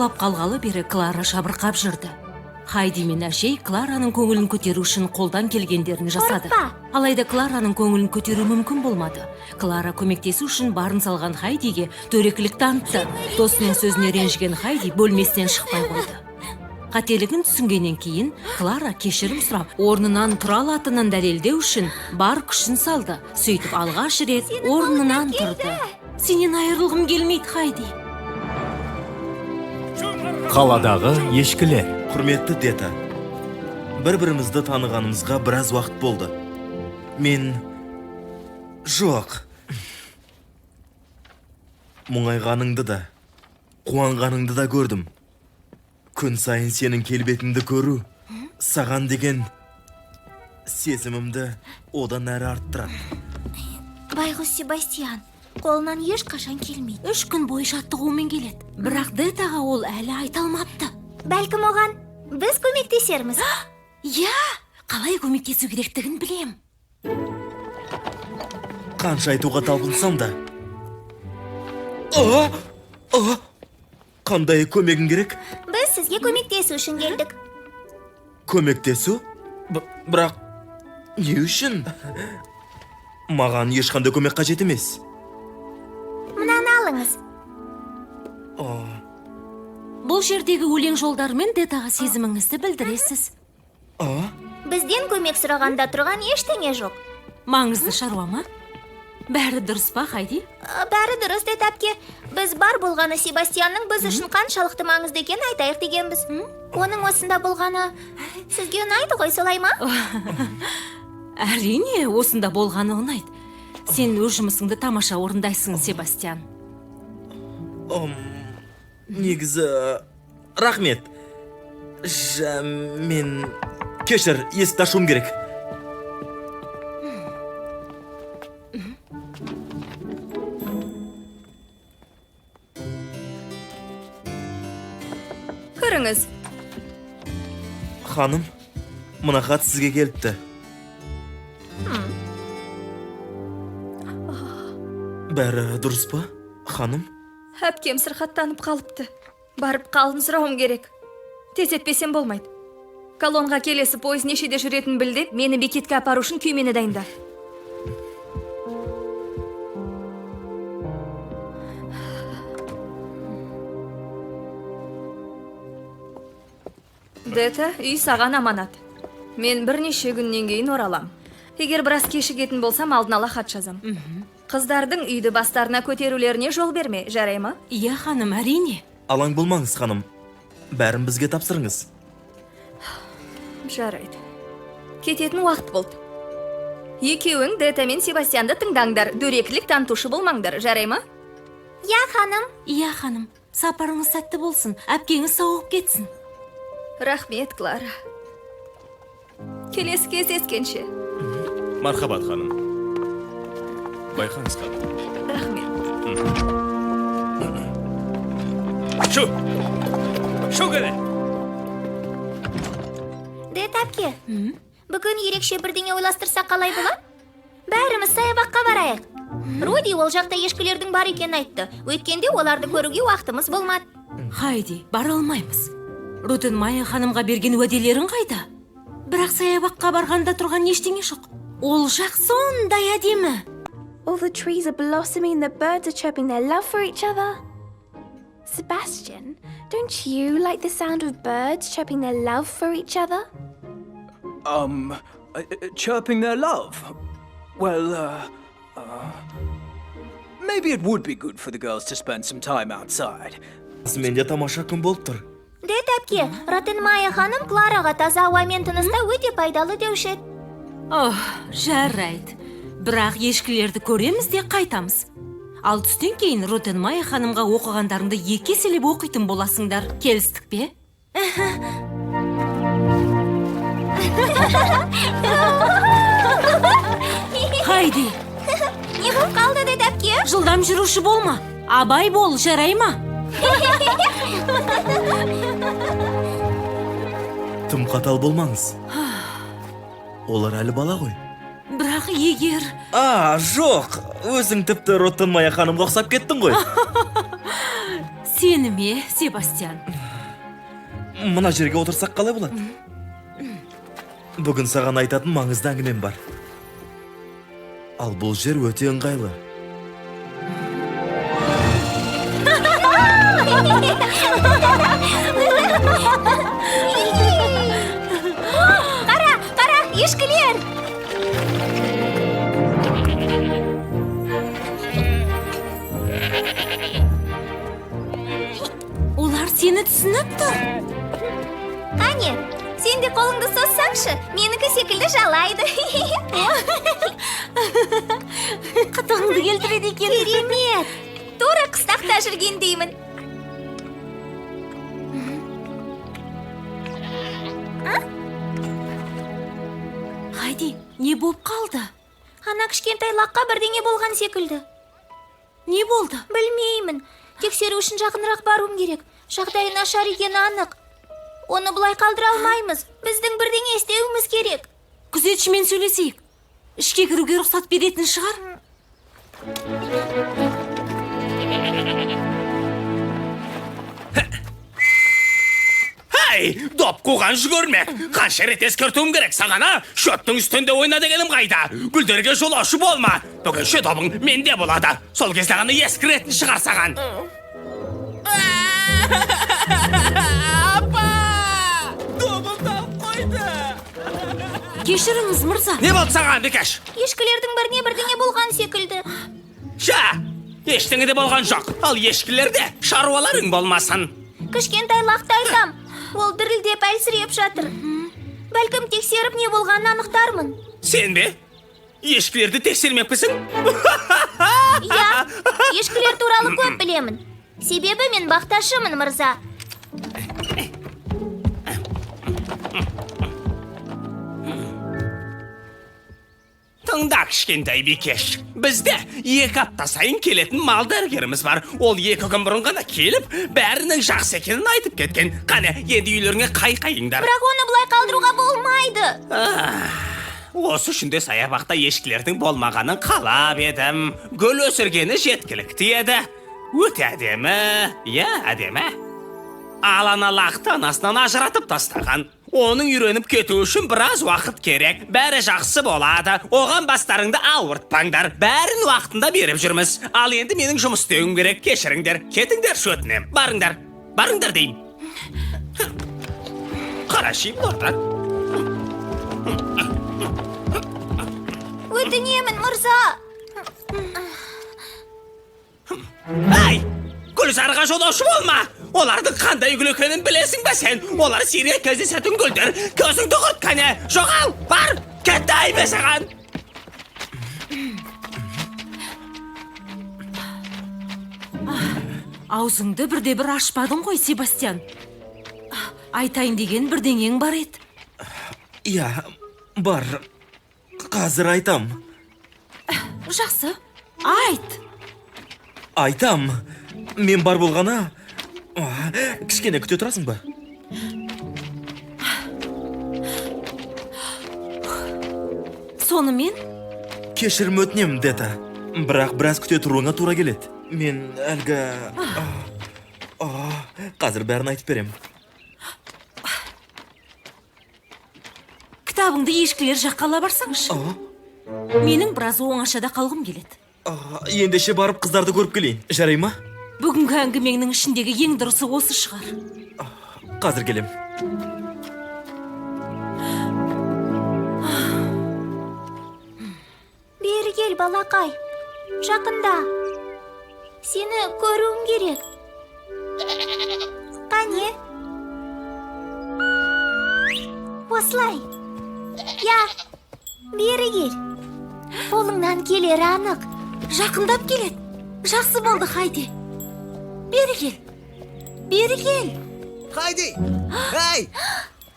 құлап қалғалы бері Клара жабырқап жүрді. Хайди мен әжей Клараның көңілін көтеру үшін қолдан келгендерін жасады. Қорықпа. Алайда Клараның көңілін көтеру мүмкін болмады. Клара көмектесу үшін барын салған Хайдиге дөрекілік танытты. Досының сөзіне ренжіген Хайди бөлмесінен шықпай қойды. Қателігін түсінгеннен кейін Клара кешірім сұрап, орнынан тұра алатынын дәлелдеу үшін бар күшін салды. Сөйтіп алғаш рет Сенің орнынан қолыңнан келді. тұрды. Сенен айырылғым келмейді, Хайди. Қаладағы ешкілер. Құрметті Дета, бір-бірімізді танығанымызға біраз уақыт болды. Мен... Жоқ. Мұңайғаныңды да, қуанғаныңды да көрдім. Күн сайын сенің келбетіңді көру, саған деген сезімімді одан әрі арттырады. Байғұс Себастьян қолынан ешқашан келмейді. 3 күн бойы жаттығумен келеді. Бірақ Детаға ол әлі айта алмапты. Бәлкім, оған біз көмектесерміз. Иә, қалай көмектесу керектігін білем. Қанша айтуға талпынсам да. А! А! Қандай көмегің керек? Біз сізге көмектесу үшін келдік. Көмектесу? Бірақ не үшін? Маған ешқандай көмек қажет емес. Мынаны алыңыз. Бұл жердегі өлең жолдарымен Детаға сезіміңізді білдіресіз. А? Бізден көмек сұрағанда тұрған ештеңе жоқ. Маңызды шаруа ма? Бәрі дұрыс па, Хайди? Бәрі дұрыс, Дета әпке. Біз бар болғаны Себастьянның біз үшін қаншалықты маңызды екенін айтайық дегенбіз. Оның осында болғаны сізге ұнайды ғой, солай ма? Әрине, осында болғаны ұнайды. Сен өз жұмысыңды тамаша орындайсың, Себастьян. Негізі, рахмет. Мен... Кешір, есікті ашуым керек. Кіріңіз. Ханым, мына хат сізге келіпті. Бәрі дұрыс па, ханым? Әпкем сырқаттанып қалыпты. Барып қалын сұрауым керек. Тездетпесем болмайды. Колонға келесі пойыз нешеде жүретінін біл де, мені бекетке апару үшін күймені дайында. Дета, үй саған аманат. Мен бірнеше күннен кейін оралам. Егер біраз кешігетін болсам, алдын ала хат жазам. Қыздардың үйді бастарына көтерулеріне жол берме, жарай ма? Иә, ханым, әрине. Алаң болмаңыз, ханым. Бәрін бізге тапсырыңыз. Жарайды. Кететін уақыт болды. Екеуің Дета мен Себастьянды тыңдаңдар, дөрекілік танытушы болмаңдар, жарай ма? Иә, ханым. Иә, ханым. Сапарыңыз сәтті болсын. Әпкеңіз сауығып кетсін. Рахмет, Клара. Келесі кездескенше. Мархабат, ханым. Байқаңыз, ханым. Рахмет. Шу! Шу кәне! Дета әпке, бүгін ерекше бірдеңе ойластырсақ, қалай болады? Бәріміз саябаққа барайық. Руди ол жақта ешкілердің бар екенін айтты. Өткенде оларды көруге уақытымыз болмады. Хайди, бара алмаймыз. Ротенмайя ханымға берген уәделерің қайда? Бірақ саябаққа барғанда тұрған ештеңе жоқ. Ол жақ сондай әдемі. All the trees are blossoming, the birds are chirping their love for each other. Sebastian, don't you like the sound of birds chirping their love for each other? Chirping their love. Well, maybe it would be good for the girls to spend some time outside. Расымен де тамаша күн болып тұр. Дета әпке, Ротенмайя ханым Клараға таза ауамен тыныстау өте пайдалы деуші еді. Ох, жарайды. Бірақ ешкілерді көреміз де қайтамыз. Ал түстен кейін Ротенмайя ханымға оқығандарыңды екі еселеп оқитын боласыңдар. Келістік пе? Хайди, Не болып қалды, Дета әпке? Жылдам жүруші болма. Абай бол, жарай ма? Тым қатал болмаңыз. Олар әлі бала ғой. Бірақ егер... А, жоқ. Өзің тіпті Роттенмайя ханымға ұқсап кеттің ғой. Сені ме, Себастьян? Мына жерге отырсақ қалай болады? Бүгін саған айтатын маңызды әңгімем бар. Ал бұл жер өте ыңғайлы. Қара, қара, ешкілер! Олар сені түсініп тұр. Қане, сен де қолыңды созсаңшы, менікі секілді жалайды. Қытығыңды келтіреді екен. Керемет! Тура қыстақта жүргендеймін. Хайди, не болып қалды? Ана кішкентай лаққа бірдеңе болған секілді. Не болды? Білмеймін. Тексеру үшін жақынырақ баруым керек. Жағдайы нашар екені анық. Оны бұлай қалдыра алмаймыз. Біздің бірдеңе істеуіміз керек. Күзетшімен сөйлесейік. Ішке кіруге рұқсат беретін шығар. Ай, доп қуған жүгірмек. Қанша рет ескертуім керек саған, а? Шөптің үстінде ойна дегенім қайда? Гүлдерге жолаушы болма. Бүгінше добың менде болады. Сол кезде ғана ескіретін шығар саған. Апа! Добым талып қойды. Кешіріңіз, мырза. Не болды саған, бикеш? Ешкілердің біріне бірдеңе болған секілді. Ша! Ештеңе де болған жоқ. Ал ешкілерде шаруаларың болмасын. Кішкентай лақты айтам. Ол дірілдеп әлсіреп жатыр. Бәлкім тексеріп не болғанын анықтармын. Сен бе? Ешкілерді тексермекпісің? Иә, ешкілер туралы көп білемін. Себебі мен бақташымын, мырза. Тыңда, кішкентай бикеш. Бізде 2 апта сайын келетін мал дәрігеріміз бар. Ол 2 күн бұрын ғана келіп, бәрінің жақсы екенін айтып кеткен. Қане, енді үйлеріңе қай-қайыңдар. Бірақ оны бұлай қалдыруға болмайды. Осы үшін де саябақта ешкілердің болмағанын қалап едім. Гүл өсіргені жеткілікті еді. Өте әдемі, иә, әдемі. Ал ана лақты анасынан ажыратып тастаған. Оның үйреніп кетуі үшін біраз уақыт керек. Бәрі жақсы болады. Оған бастарыңды ауыртпаңдар. Бәрін уақытында беріп жүрміз. Ал енді менің жұмыс істеуім керек. Кешіріңдер. Кетіңдер өтінем. Барыңдар. Барыңдар деймін. Қарашы бұларға. Өтінемін, мырза. Ай! Гүлзарға жолаушы болма! Олардың қандай гүл екенін білесің бе сен? Олар сирек кездесетін гүлдер. Көзіңді құрт, кәне! Жоғал! Бар! Кетті айбе саған! Аузыңды бірде-бір ашпадың ғой, Себастьян. Айтайын деген бірдеңең бар еді. Иә, бар. Қазір айтам. Жақсы, айт. Айтам. Мен бар болғаны... Кішкене күте тұрасың ба? Сонымен? Кешірім өтінемін, Дета. Бірақ біраз күте тұруыңа тура келеді. Мен әлгі... Қазір бәрін айтып берем. Кітабыңды ешкілер жаққа ала барсаңшы. Менің біраз оңашада қалғым келеді. Ендеше барып қыздарды көріп келейін. Жарай ма? Бүгінгі әңгімеңнің ішіндегі ең дұрысы осы шығар. Қазір келем. Бері кел, балақай. Жақында. Сені көруім керек. Қане? Осылай. Я, бері кел. Қолыңнан келері анық. Жақындап келеді. Жақсы болды, Хайди. Бері кел. Бері кел. Хайди! Эй!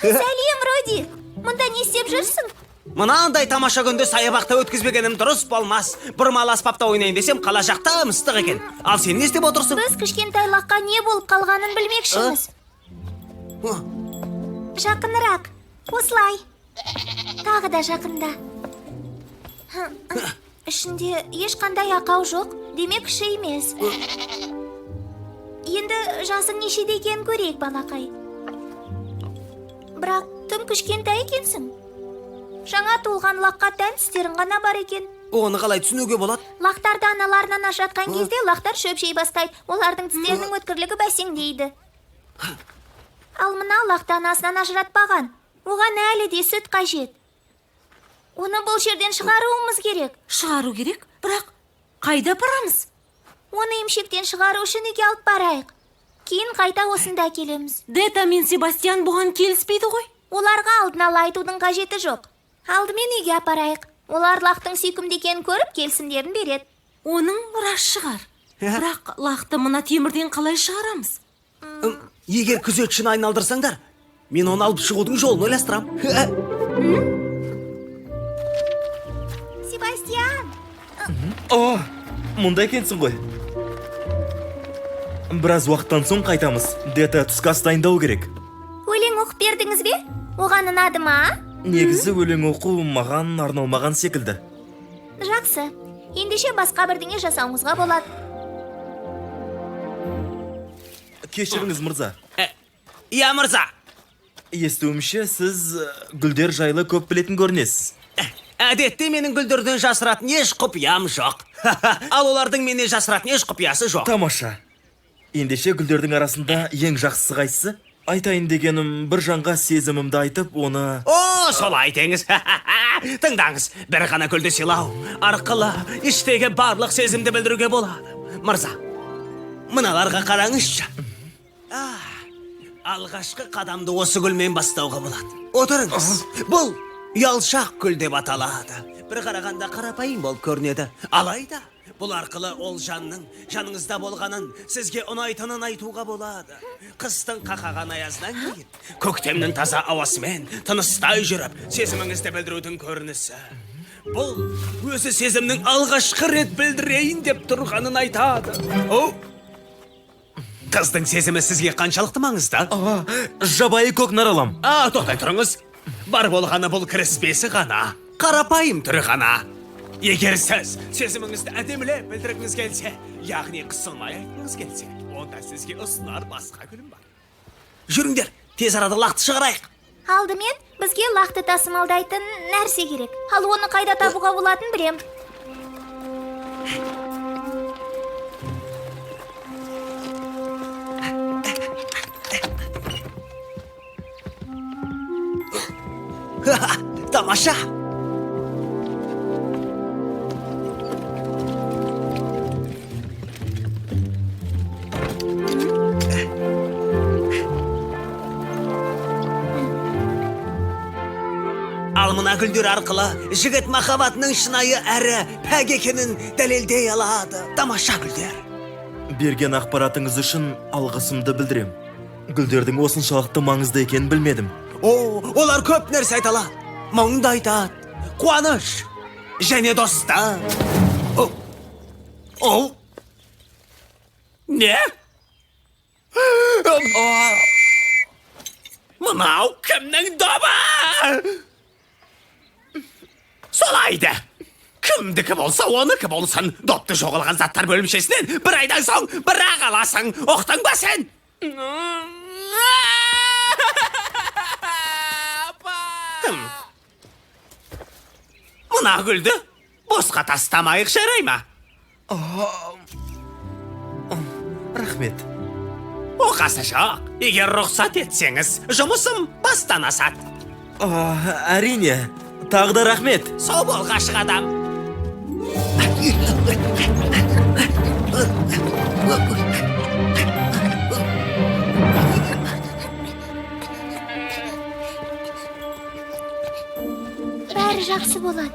Сәлем, Руди. Мұнда не істеп жүрсің? Мынандай тамаша күнді саябақта өткізбегенім дұрыс болмас. Бұрмалы аспапта ойнайын десем, қала жақта ыстық екен. Ал сен не істеп отырсың? Біз кішкентай лаққа не болып қалғанын білмекшіміз. Жақынырақ. Осылай. Тағы да жақында. Ішінде ешқандай ақау жоқ, демек іші емес. Енді жасың нешеде екенін көрейік, балақай. Бірақ тым кішкентай екенсің. Жаңа туылған лаққа тән тістерің ғана бар екен. Оны қалай түсінуге болады? Лақтарды аналарынан ажыратқан кезде лақтар шөп жей бастайды. Олардың тістерінің өткірлігі бәсеңдейді. Ал мына лақты анасынан ажыратпаған. Оған әлі де сүт қажет. Оны бұл жерден шығаруымыз керек. Шығару керек, бірақ қайда апарамыз? Оны емшектен шығару үшін үйге алып барайық. Кейін қайта осында әкелеміз. Дета мен Себастьян бұған келіспейді ғой. Оларға алдын ала айтудың қажеті жоқ. Алдымен үйге апарайық. Олар лақтың сүйкімді екенін көріп келісімдерін береді. Оның рас шығар. Бірақ лақты мына темірден қалай шығарамыз? Егер күзетшіні айналдырсаңдар, мен оны алып шығудың жолын ойластырам. Себастьян! О, мұнда екенсің ғой. Біраз уақыттан соң қайтамыз. Дета түскі ас дайындау керек. Өлең оқып бердіңіз бе? Оған ұнады ма? Негізі өлең оқу маған арналмаған секілді. Жақсы. Ендеше басқа бірдеңе жасауыңызға болады. Кешіріңіз, мырза. Иә, мырза. Естуімше, сіз гүлдер жайлы көп білетін көрінесіз. Әдетте менің гүлдерден жасыратын еш құпиям жоқ. Ал олардың менен жасыратын еш құпиясы жоқ. Тамаша. Ендеше гүлдердің арасында ең жақсысы қайсысы? Айтайын дегенім, бір жанға сезімімді айтып, оны... О, солай деңіз. Тыңдаңыз, бір ғана гүлді сыйлау арқылы іштегі барлық сезімді білдіруге болады. Мырза, мыналарға қараңызшы. Алғашқы қадамды осы гүлмен бастауға болады. Отырыңыз. Бұл ұялшақ гүл деп аталады. Бір қарағанда қарапайым болып көрінеді. Алайда бұл арқылы ол жанның жаныңызда болғанын, сізге ұнайтынын айтуға болады. Қыстың қақаған аязынан кейін, көктемнің таза ауасымен тыныстай жүріп, сезіміңізді білдірудің көрінісі. Бұл өзі сезімнің алғашқы рет білдірейін деп тұрғанын айтады. О! Қыздың сезімі сізге қаншалықты маңызды? Жабайы көкнар алам. Тоқтай тұрыңыз. Бар болғаны бұл кіріспесі ғана, қарапайым түрі ғана. Егер сіз сезіміңізді әдемілеп білдіргіңіз келсе, яғни қысылмай айтқыңыз келсе, онда сізге ұсынар басқа гүлім бар. Жүріңдер, тез арада лақты шығарайық. Алдымен бізге лақты тасымалдайтын нәрсе керек. Ал оны қайда табуға болатынын білем. Тамаша! Ал мына гүлдер арқылы жігіт махаббатының шынайы әрі пәк екенін дәлелдей алады. Тамаша гүлдер. Берген ақпаратыңыз үшін алғысымды білдірем. Гүлдердің осыншалықты маңызды екенін білмедім. О, олар көп нәрсе айта алады. Мұңды айтады, қуаныш және достық. О, Не? Мынау кімнің добы? Солайды. Кімдікі болса, оныкі болсын. Допты жоғалған заттар бөлімшесінен бір айдан соң бірақ аласың. Ұқтың ба сен? Мына гүлді босқа тастамайық, жарай ма? Рахмет. Оқасы жоқ. Егер рұқсат етсеңіз, жұмысым бастан асады. Әрине. Тағы да рахмет. Сау бол, ғашық адам. Бәрі жақсы болады.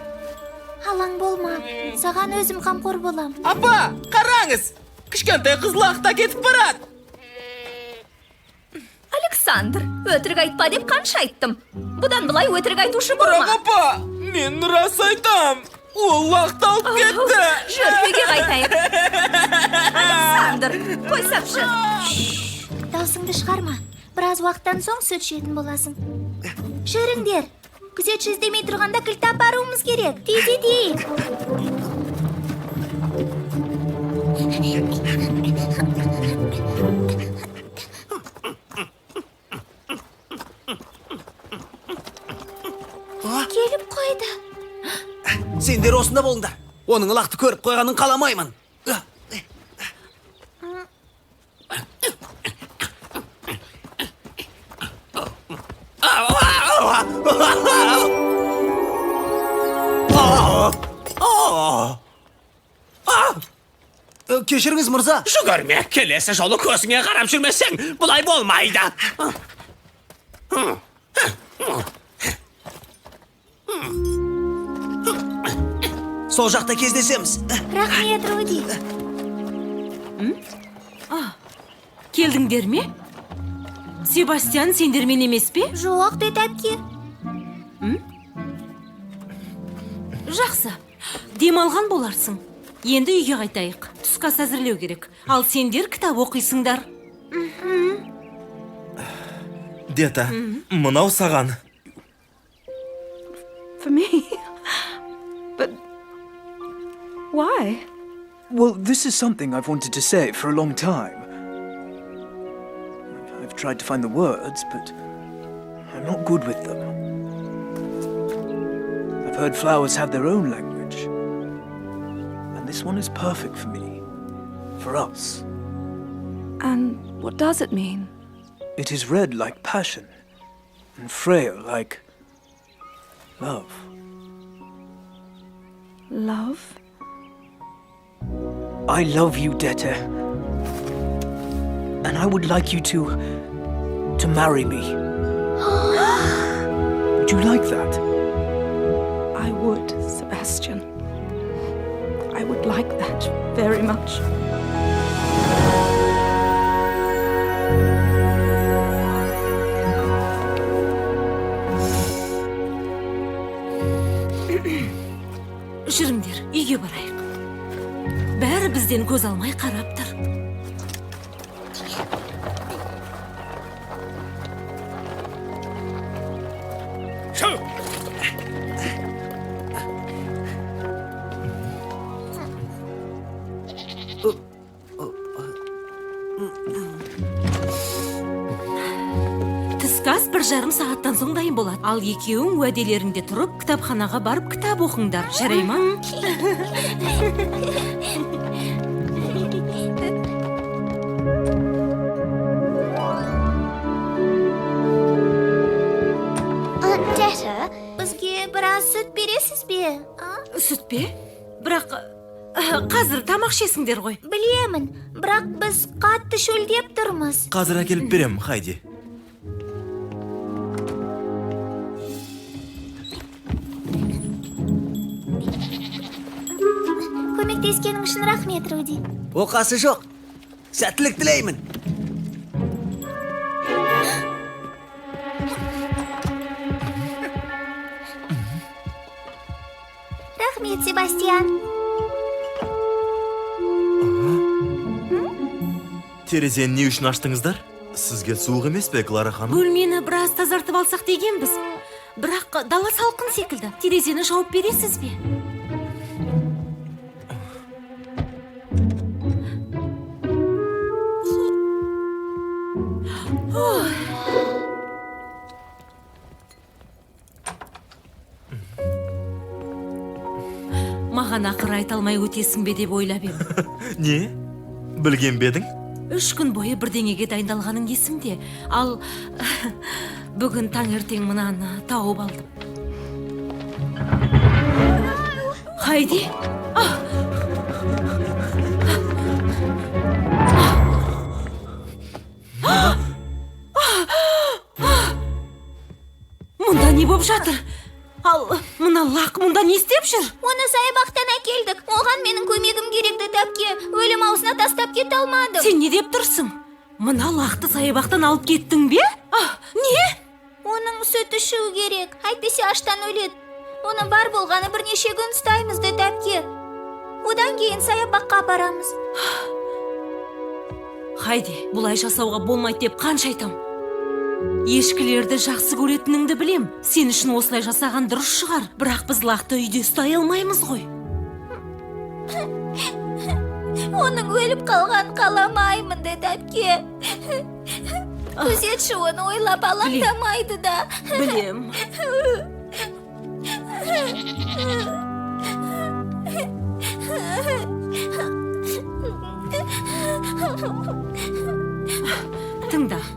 Алаң болма. Саған өзім қамқор болам. Апа, қараңыз! Кішкентай қыз лақта кетіп барады. Александр, өтірік айтпа деп қанша айттым. Бұдан былай өтірік айтушы болма. Бірақ апа, мен рас айтам. Ол лақты алып кетті. Жүр, үйге қайтайық. Александр, қойсапшы. Даусыңды шығарма. Біраз уақыттан соң сүт ішетін боласың. Жүріңдер. Күзетші іздемей тұрғанда кілт апаруымыз керек. Тездетейік. Келіп қойды. Сендер осында болыңдар. Оның лақты көріп қойғанын қаламаймын. Кешіріңіз, мырза. Жүгірме, келесі жолы көзіңе қарап жүрмесең, бұлай болмайды. Сол жақта кездесеміз. Рахмет, Руди. Келдіңдер ме? Себастьян сендермен емес пе? Жоқ, Дет әпке. Жақсы. Демалған боларсың. Енді үйге қайтайық. Түскі ас әзірлеу керек. Ал сендер кітап оқисыңдар. Дета, мынау саған. For me? But why? Well, this is something I've wanted to say for a long time. I've tried to find the words, but I'm not good with them. I've heard flowers have their own language. And this one is perfect for me, for us. And what does it mean? It is red like passion, and frail like love. Love? I love you, Dete. And I would like you to marry me. Would you like that? I would, Sebastian. I would like that very much. Жүріңдер, үйге барайық. Бәрі бізден көз алмай қарап тұр. Түскі ас 1,5 сағаттан соң дайын болады. Ал екеуің уәделеріңде тұрып, кітапханаға барып кітап оқыңдар. Жарай ма? Aunt Detta, бізге біраз сүт бересіз бе? А? Сүт пе? Бірақ қазір тамақ ішесіңдер ғой. Білемін, бірақ біз қатты шөлдеп тұрмыз. Қазір әкеліп берем, Хайди. Көмектескенің үшін рахмет, Руди. Оқасы жоқ. Сәттілік тілеймін. Рахмет, Себастьян. Терезені не үшін аштыңыздар? Сізге суық емес пе, Клара ханым? Бөлмені біраз тазартып алсақ дегенбіз. Бірақ дала салқын секілді. Терезені жауып бересіз бе? Маған ақыры айта алмай өтесің бе деп ойлап едім. Не? Білген бе едің? 3 күн бойы бірдеңеге дайындалғаның есімде. Ал бүгін таңертең мынаны тауып алдым. Хайди? Мұнда не боп жатыр? Ал мына лақ мұнда не істеп жүр? Оны саябақтан әкелдік. Оған менің көмегім керек, Дет әпке. Өлім аузына тастап кете алмадым. Сен не деп тұрсың? Мына лақты саябақтан алып кеттің бе? Не? Оның сүт ішу керек. Әйтпесе аштан өледі. Оны бар болғаны бірнеше күн ұстаймыз, Дет әпке. Одан кейін саябаққа апарамыз. Хайди, бұлай жасауға болмайды деп қанша айтам. Ешкілерді жақсы көретініңді білем. Сен үшін осылай жасаған дұрыс шығар. Бірақ біз лақты үйде ұстай алмаймыз ғой. Оның өліп қалғанын қаламаймын, Дет әпке. Күзетші оны ойлап алаңдамайды да. Білем.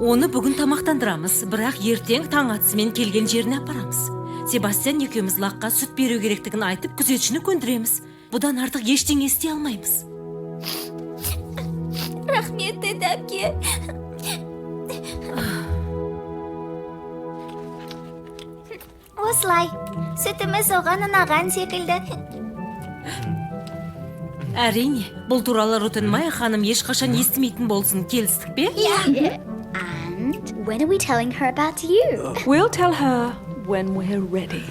Оны бүгін тамақтандырамыз, бірақ ертең таң атысымен келген жеріне апарамыз. Себастьян екеуміз лаққа сүт беру керектігін айтып, күзетшіні көндіреміз. Бұдан артық ештеңе істей алмаймыз. Рахмет, Тед әпке. Осылай. Сүтіміз оған ұнаған секілді. Әрине, бұл туралы Ротенмайя ханым ешқашан естімейтін болсын, келістік пе? And when are we telling her about you? We'll tell her when we're ready.